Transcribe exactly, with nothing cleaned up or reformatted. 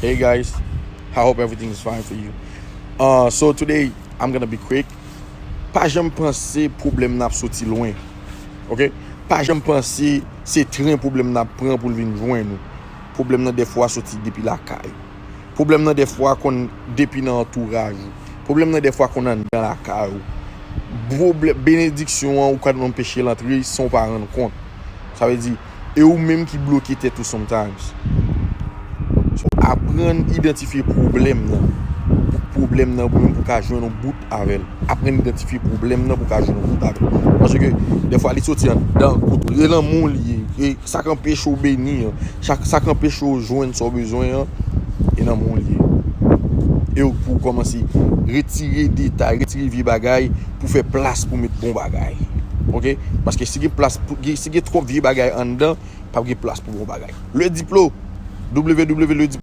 Hey guys, I hope everything is fine for you. Uh, so today I'm gonna be quick. Pa janm panse pwoblèm nan ap soti lwen. Ok? Pa janm panse se tren pwoblèm nan ap pran pou l vin jwenn ou. Pwoblèm nan dèfwa soti depi lakay ou. Pwoblèm nan dèfwa konn depi nan antouraj ou. Pwoblèm nan dèfwa konn anndan lakay ou. Pwoblè-, benediksyon an ou ka anpeche l antre san w pa rann kont. Sa vle di, e ou menm ki bloke tèt ou sometimes. So, aprann idantifye pwoblèm nan. Pou pwoblèm nan, ou menm pou ka jwenn yon bout avè l. Aprann idantifye pwoblèm nan pou ka jwenn yon bout avè l. Paske, dèfwa, li soti anndan, kote, e nan men w li ye. E sa k anpeche w beni an, sa, sa k anpeche w jwenn sa w bezwen an, e nan men w li ye. E w pou w kòmanse retire detay, retire vye bagay pou fè plas pou met bon bagay. Ok? Paske si gen plas, pou, si gen twòp vye bagay anndan, p ap gen plas pou bon bagay. Le Diplo, W W W le Diplo.